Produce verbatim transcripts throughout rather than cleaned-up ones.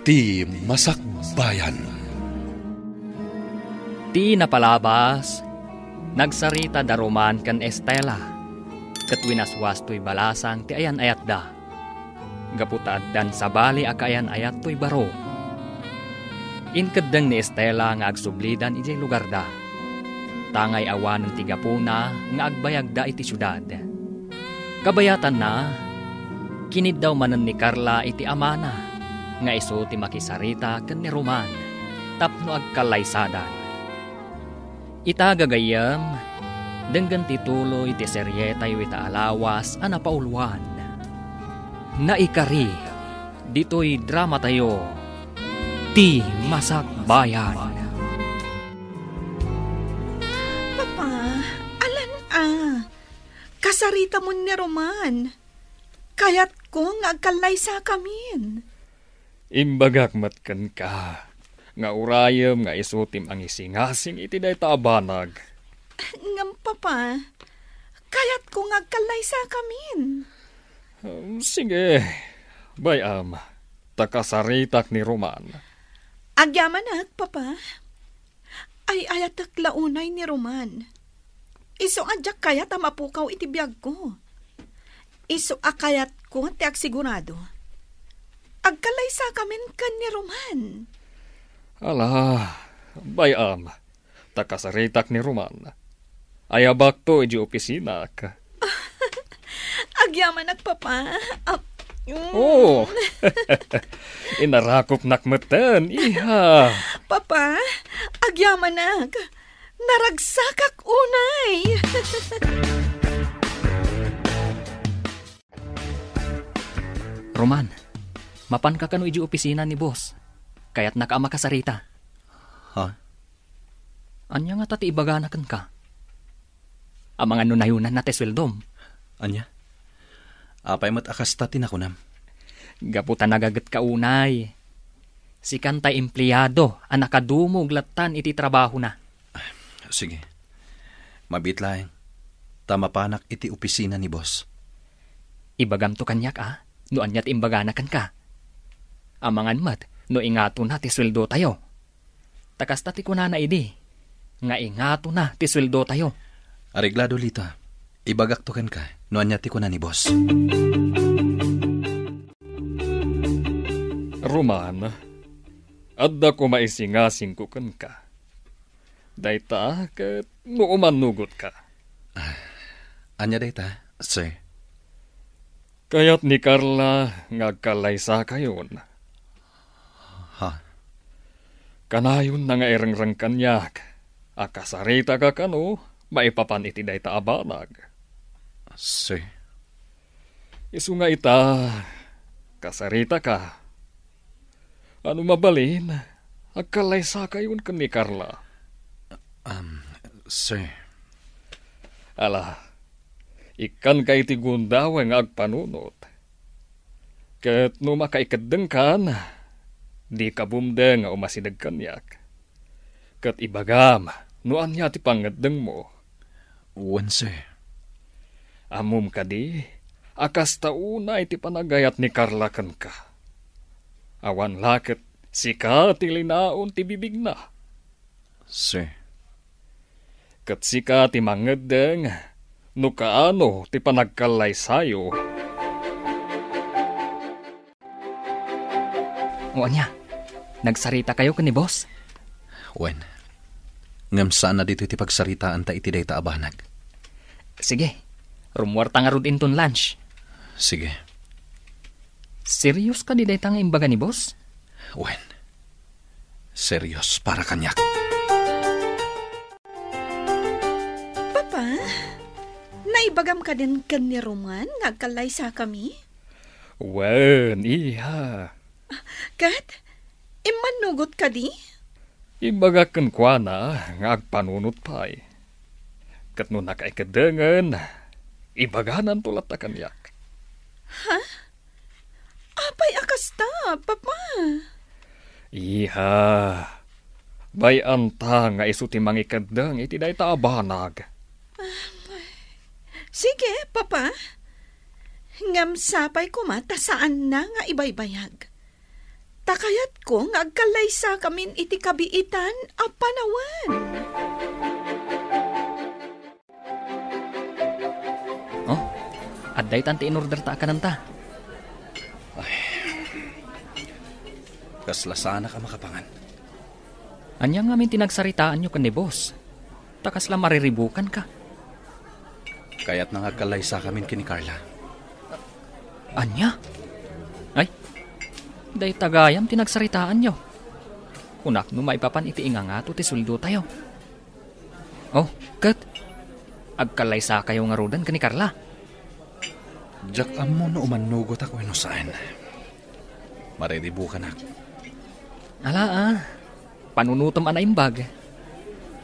Ti Masakbayan. Ti napalabas, nagsarita da Roman ken Estela, ket winaswas toy balasang ti ayan-ayatda. Gapu ta addan sabali a kaayan-ayat toy baro. Inkeddeng ni Estela nga agsublidan idiay lugarda. Tangay awanen ti gapuna nga agbayagda iti siudad. Kabayatanna, kiniddaw manen ni Carla iti amana nga isu ti makisarita ken ni Roman tapno agkallaysadan. Ita gagayyem, denggen ti tuloy ti serietayo ita a lawas a napauluan. Naikari, ditoy dramatayo, Ti Masakbayan. Papa, alan a. Kasaritamon ni Roman. Kayatko nga agkallaysakamin. Imbagak met kenka nga urayem nga isu ti mangisingasing iti dayta a banag. Ngem, Papa, kayatko nga agkallaysakamin. Um, sige, bay-am, ta kasaritak ni Roman. Agyamanak, Papa. Ay-ayatek la unay ni Roman. Isu a diak kayat a mapukaw iti biagko. Isu a kayatko ti agsigurado. Agkallaysakamin ken ni Roman. Ala, bay-am, ta kasaritak ni Roman. Ayabakto idiay opisinak. Agyamanak, Papa. Ah, mm. Oh. Inarakopnak metten, iha. Papa, agyamanak. Naragsakak unay. Roman, mapanka kano idiay opisina ni boss? Kayatnaka a makasarita. Ha? Ania ngata ti ibagana kenka? Amangan no nayunanna ti sueldom. Ania? Apay met a kasta ti nakunam? Gapu ta nagagetka unay. Sikan tay empleado a nakadumog lattan iti trabahona. Sige. Mabiit laeng, ta mapanak iti opisina ni boss. Ibagamto kaniak a, no ania ti imbagana kenka. Amangan met no ingatona ti sueldotayo. Ta kasta ti kunana idi, nga ingatona ti sueldotayo. Areglado, Lita. Ibagakto kenka no ania ti kuna ni boss. Roman, adda koma isingasingko kenka. Dayta ket no umannugotka. Ah, ania dayta, sir? Kayat ni Carla nga agkallaysakayon. Ha? Kanayonna nga irengreng kaniak a kasaritaka kano maipapan iti dayta a banag. Sir? Isu nga ita, kasaritaka. Ano mabalin, agkallaysakayon ken ni Carla. Um, sir. Ala, ikkanka iti gundaway nga agpanunot. Ket no makaikeddengkan, dika bumdeng nga umasideg kaniak. Ket ibagam no ania ti pangngeddengmo. Wen, sir. Ammom kadi a kasta unay ti panagayat ni Carla kenka. Awan la ket sika ti linaon ti bibigna. Sir. Ket sika ti mangngeddeng no kaano ti panagkallaysayo. O ania, nagsaritakayo ken ni boss? Wen, ngem saan a ditoy ti pagsaritaanta iti dayta a banag. Sige, rummuarta ngarud inton lunch. Sige. Serious kadi dayta nga imbaga ni boss? Wen, serious para kaniak. Papa, naibagam kadin ken ni Roman nga agkallaysakami? Wen, iha. Ket, immannugot kadi? Imbagak kenkuana nga agpanunot pay. Ket no nakaikedengen, ibagananto latta kaniak. Ha? Apay a kasta, Papa? Iha, bay-anta nga isu ti mangikeddeng iti dayta a banag. Sige, Papa. Ngem sapay koma ta saanna nga ibaybayag. Ta kayatko nga agkallaysakamin iti kabiitan a panawen. Oh, adda itan ti in-order ta a kanenta. Ay, kasla saanak a makapangan. Ania ngamin ti nagsaritaanyo ken ni boss? Ta kasla mariribukanka. Kayatna nga agkallaysakamin ken ni Carla. Ania? Ay, dayta gayam ti nagsaritaanyo. Kunak no maipapan iti ingangato ti sueldotayo. Oh, ket agkallaysakayo ngaruden ken ni Carla? Diak ammo no umannugotak wenno saan. Mariribukanak. Ala, ah. Panunotem a naimbag.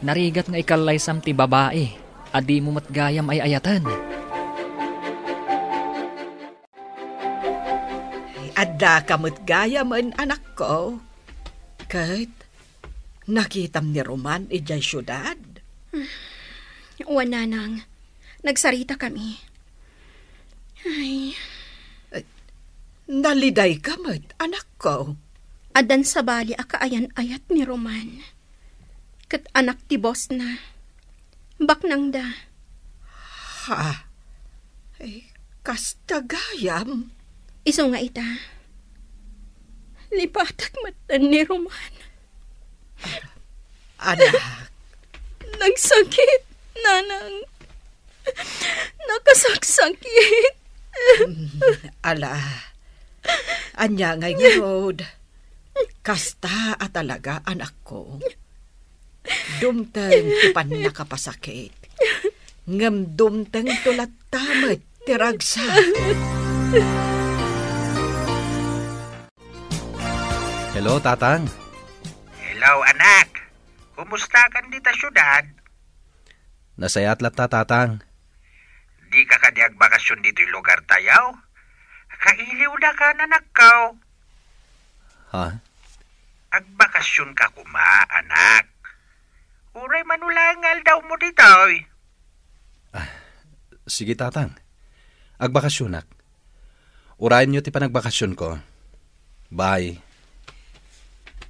Narigat nga ikallaysam ti babai a dimo met gayam ay-ayaten. Addaka met gayamen, anakko. Ket nakitam ni Roman idiay siudad? Wen, nanang. Nagsaritakami. Ay. Eh, nalidayka met, anakko. Addan sabali a kaayan-ayat ni Roman. Ket anak ti bossna. Baknangda. Ha? Eh, kasta gayam? Isu nga ita, lipatek met ni Roman. Anak. Nagsakit, nanang. Nakasaksakit. Mm, ala. Ania ngay ngarud? Kasta a talaga, anakko. Dumteng ti pannakapasakit. Ngem dumtengto latta met ti ragsak. Hello, Tatang. Hello, anak. Kumustakan dita siudad? Nasayaat latta, Tatang. Dika kadi agbakasyon ditoy lugartayo? Kailiwdakan, anakko. Ha? Agbakasyon ka koma, anak. Uray mano laeng nga aldawmo ditoy. Ah, sige, Tatang. Agbakasyonak. Urayenyo ti panagbakasyonko. Bye.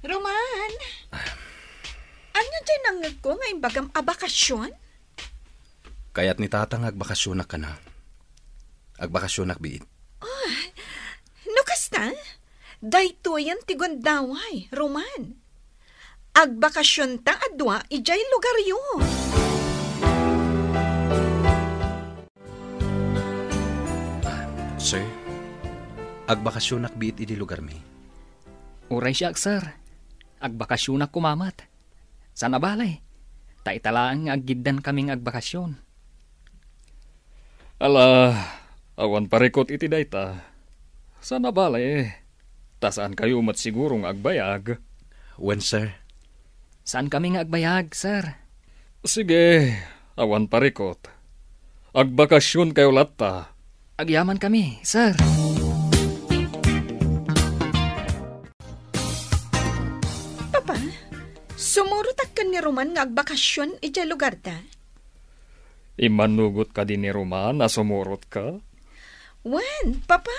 Roman, ania diay nangngegko nga imbagam a bakasyon? Kayat ni Tatang nga agbakasyonak kano. Agbakasyonak biit. Ah, no kasta, daytoyen ti gundaway, Roman. Agbakasyonta a dua idiay lugaryo. Sir, agbakasyonak biit idi lugarmi. Uray siak, sir. Agbakasyonak koma met. Saan a bale, ta ita laeng nga aggiddankami nga agbakasyon. Ala, awan parikut iti dayta. Saan a bale, ta saankayo met siguro nga agbayag. Wen, sir. Saankami nga agbayag, sir. Sige, awan parikut. Agbakasyonkayo latta. Agyamankami, sir. Papa, sumurotak ken ni Roman nga agbakasyon idiay lugarta? Immanugot kadi ni Roman a sumurotka? Wen, Papa.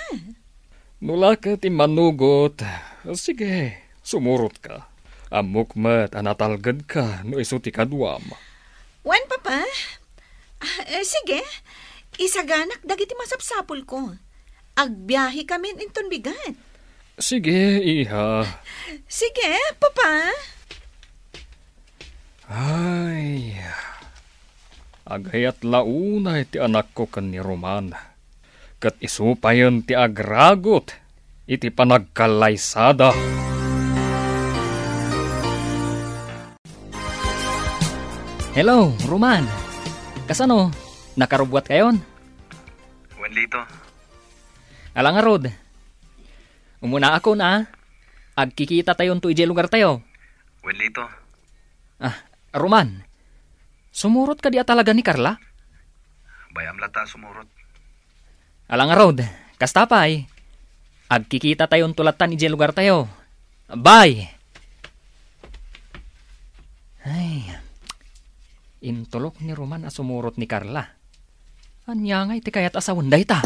No la ket immanugot, sige, sumurotka. Ammok met a natalgedka no isu ti kaduam. Wen, Papa. Ah, eh, sige. Isaganak dagiti masapsapulko. Agbiahekamin inton bigat. Sige, iha. Sige, Papa. Ay, agayat la unay ti anakko ken ni Roman. Ket isu payen ti agragut iti panagkallaysada. Hello, Roman. Kasano? Nakarubbuatkayon? Wen, Lito. Ala ngarud. Umunaakon a. Agkikitatayonto idiay lugartayo. Wen, Lito. Ah, Roman. Sumurot kadi a talaga ni Carla? Bay-am latta a sumurot. Ala ngarud, kasta pay. Agkikitatayonto lattan idiay lugartayo. Bye! Ay, intulok ni Roman a sumurot ni Carla. Ania ngay ti kayat a sawen dayta?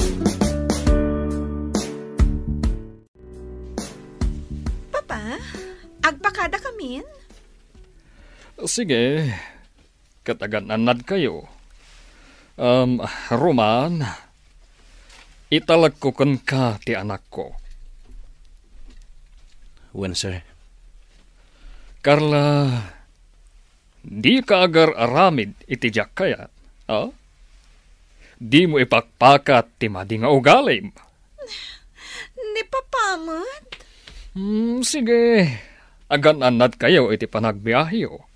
Papa, Ah? Agpakadakamin? Sige, ket agan-annadkayo. Um, Roman, italekko kenka ti anakko. Wen, sir. Carla, dika agar-aramid iti diak kayat, a? Dimo ipakpakat ti madi nga ugalim. Ni Papa met? Hmm, sige. Agan-annadkayo iti panagbiaheyo.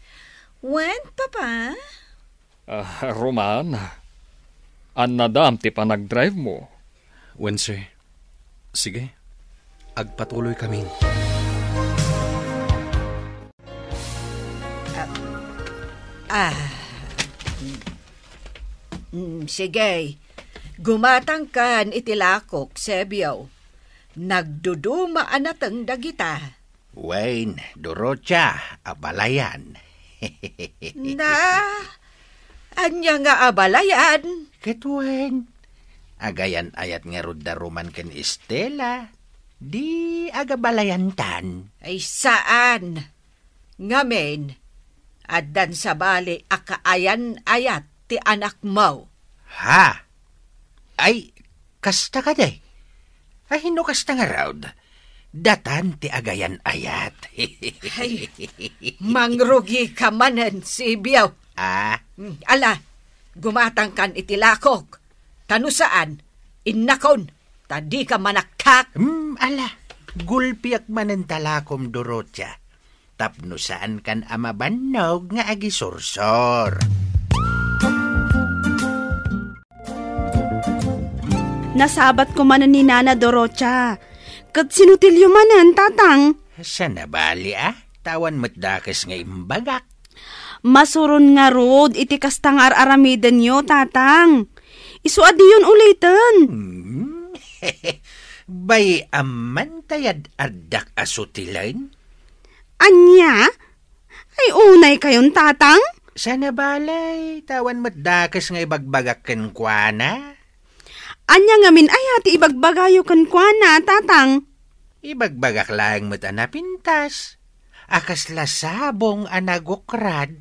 Wen, Papa? Ah, Roman, annadam ti panagdrive mo. Wen, sir. Sige. Agpatuloykamin. Ah, mm, mm, sige. Gumatangkan iti lakok, Sebio. Nagduduma a nateng dagita. Wen, Dorotia, abalayan. Na, ania nga abalayan? Ket wen, agayan-ayat ngarud da Roman ken Estela. Di agabalayantan. Ay, saan? Ngamin, addan sabali a kaayan-ayat ti anakmo. Ha? Ay, kasta kadi? Ay, no kasta ngarud, datan ti agayan-ayat. Ay, mangrugika manen, Sebio. Ah? Mm, ala, gumatangkan iti lakok. Ta no saan, innakon, ta dika manakkak. Hmm, ala, gulpiak manen ta lakom, Dorotia. Tapno saankan a mabannog nga agisursor. Nasabatko manen ni Nana Dorotia. Ket sinutilyo manen, Tatang? Saan a bali, a? Ta awan met dakes nga imbagak. Masuron ngarud iti kasta nga ar-aramidenyo, Tatang. Isu a diyon uliten. Hmm. Bay-am man ta yad-addak a sutilen? Ania? Ay, unaykayon, Tatang? Saan a bali, ta awan met dakes nga ibagbagak kenkuana. Ania ngamin aya ti ibagbagayo kenkuana, Tatang? Ibagbagak laeng met a napintas, a kasla sabong a nagukrad.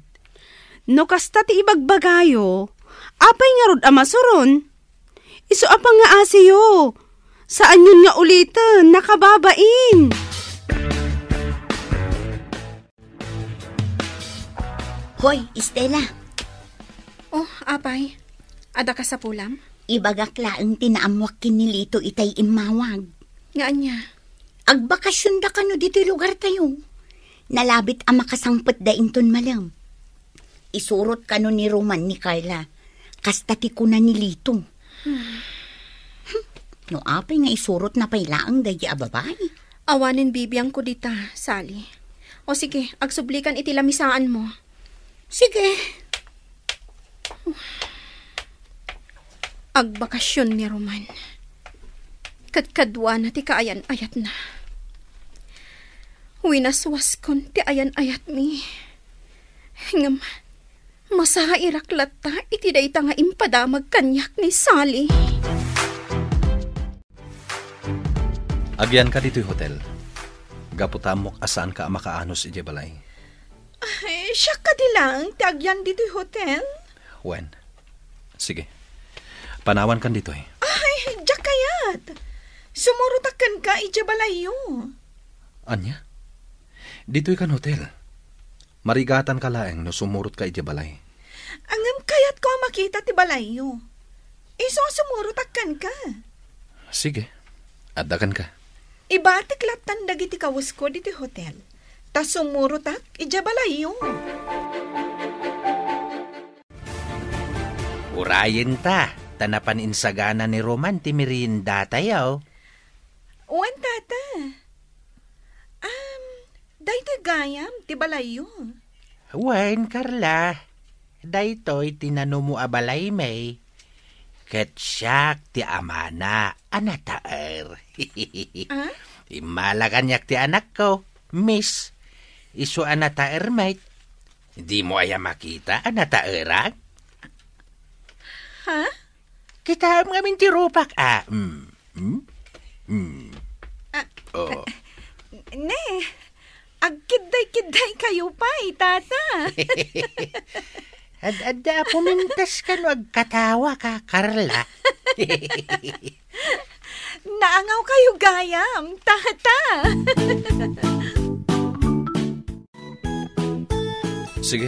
No kasta ti ibagbagayo, apay ngarud a masuron? Isu a pangngaasiyo. Saanyon nga uliten, nakababain. Hoy, Estela. Oh, apay. Adda kasapulam? Ibagak laeng ti naammoak ken ni Lito itay immawag. Nga ania? Agbakasionda kano ditoy lugartayo. Nalabit a makasangpetda inton malem. Isurot kano ni Roman ni Carla. Kasta ti kuna ni Lito. Hmm. Hmm. No apay nga isurotna pay laeng daydi a babai? Awanen bibiangko dita, Sally. O sige, agsublikan iti lamisaanmo. Sige. Agbakasion ni Roman. Kadkaduana ti kaayan-ayatna. Winaswaskon ti ayan-ayatmi. Ngem, masairak latta iti dayta nga impadamag kaniak ni Sally. Agyanka ditoy hotel. Gapu ta ammok a saanka a makaanus idiay balay. Ay, siak kadi laeng ti agyan ditoy hotel? Wen. Sige. Panawankan ditoy. Ay, diak kayat. Sumurotak kenka idiay balayyo. Ania? Ditoy kan hotel. Marigatanka laeng no sumurotka idiay balay. Ngem kayatko a makita ti balayyo. Isu a sumurotak kenka. Sige, adda kenka. Ibatik lattan dagiti kawesko ditoy hotel, ta sumurotak idiay balayyo. Urayenta, ta napan insagana ni Roman ti meriendatayo. Wen, Tata. Am, daytoy gayam ti balayyo. Wen, Carla, daytoy ti nanumo a balaymi. Ket siak ti amana a nataer. Ah? Immala kaniak ti anakko, Miss. Isu a nataer met. Dimo aya makita a nataerak? Ha? Kitaem ngamin ti rupak, a. Mm. Mm. Mm. Ah, oh. Ne, Agkidday-kidday kayo pay, Tata. Ad-adda a pumintas ka no agkatawa ka, Carla. Naangaw kayo gayam, Tata. Sige,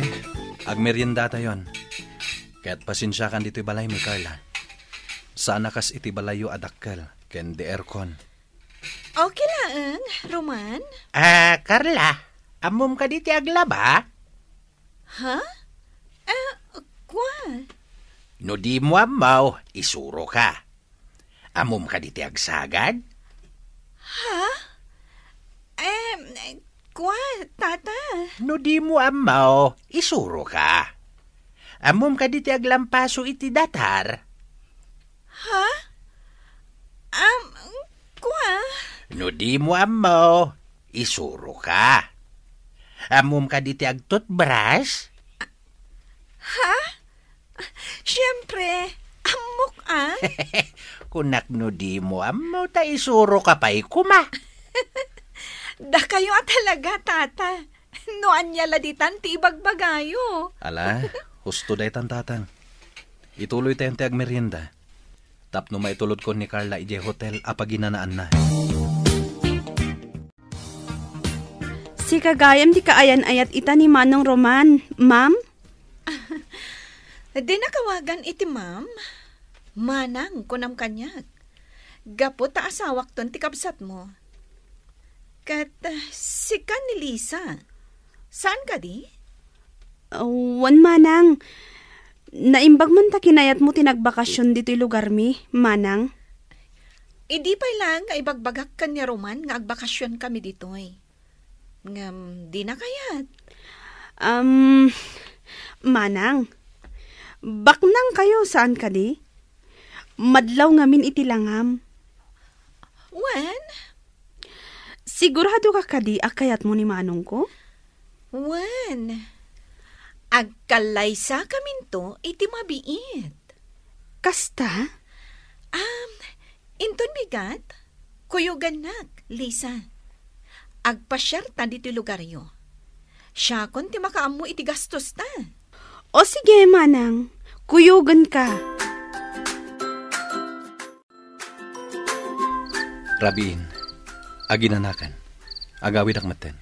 agmeriendatayon. Ket pasensiakan ditoy balaymi, Carla. Saan a kas iti balayyo a dakkel ken di aircon. Okay laeng, Roman. Ah, Carla, ammom kadi ti aglaba? Ha? Eh, kua? No dimo ammo, isuroka. Ammom kadi ti agsagad? Ha? Eh, kua, Tata? No dimo ammo, isuroka. Ammom kadi ti aglampaso iti datar? Ha? Am, kua? No dimo ammo, isuroka. Ammom kadi ti agtutbras? Ha? Siempre, ammok a. Kunak no dimo ammo ta isuroka pay koma. Dakayo a talaga, Tata. No ania la ditan ti ibagbagayo. Ala, husto daytan, Tatang. Ituloytayon ti agmerienda tapno maitulodkon ni Carla idiay hotel a paginanaanna. Sika gayam ti kaayan-ayat ita ni Manong Roman, ma'am? Dinak awagan iti ma'am. Manang, kunam kaniak. Gapu ta asawakton ti kabsatmo. Ket, ah, sika ni Lisa. Saan kadi? Ah, wen, Manang. Naimbag man ta kinayatmo ti nagbakasyon ditoy lugarmi, Manang. Idi pay laeng nga ibagbagak ken ni Roman nga agbakasyon kami ditoy. Ngem dina kayat. Um, Manang, baknang kayo, saan kadi? Madlaw ngamin iti langam. Wen? Sigurado ka kadi a kayatmo ni manongko? Wen. Agkallaysakaminto iti mabiit. Kasta? Um, inton bigat, kuyogannak, Lisa. Agpasiarta ditoy lugaryo. Siakon ti makaammo iti gastosta. O sige, Manang. Kuyoganka. Rabiin, aginanakan. Agawidak metten.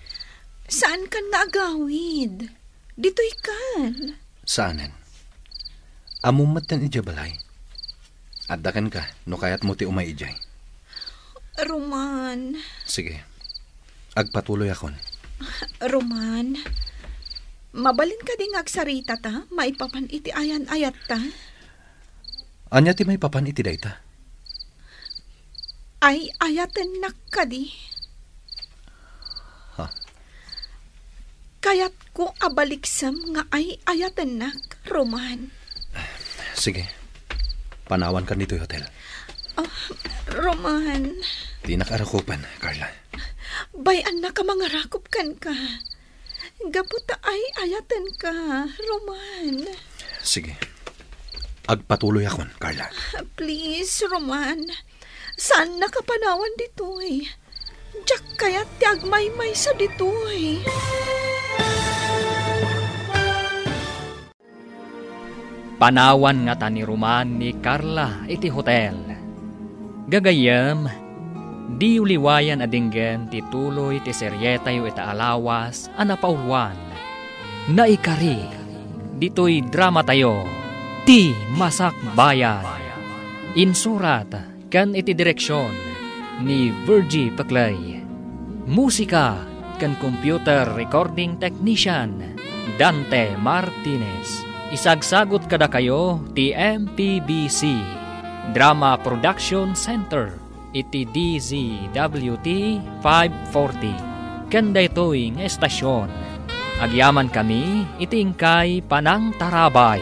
Saankan nga agawid? Ditoykan. Saanen. Ammom metten idiay balay. Adda kenka no kayatmo ti umay idiay. Roman. Sige. Agpatuloyakon. Roman, mabalin kadi nga agsaritata maipapan iti ayan-ayatta? Ania ti maipapan iti dayta? Ay-ayatennak kadi? Ha? Kayatko a baliksem nga ay-ayatennak, Roman. Sige. Panawankan ditoy hotel. Ah, Roman. Dinak arakupen, Carla. Bay-annak a mangarakup kenka. Gapu ta ay-ayatenka, Roman. Sige. Agpatuloyakon, Carla. Please, Roman. Saannaka panawan ditoy. Diak kayat ti agmaymaysa ditoy. Panawan ngata ni Roman ni Carla iti hotel. Gagayyem, diyo liwayan a denggen ti tuloy ti serietayo ita a lawas a napauluan. Naikari ditoy dramatayo, Ti Masakbayan. Insurat ken iti direksion ni Virgie Peclay. Musika ken computer recording technician, Dante Martinez. Isagsagut kadakayo ti M P B C Drama Production Center iti D Z W T five forty. Ken daytoy nga estasion, agyamankami iti inkay panangtarabay.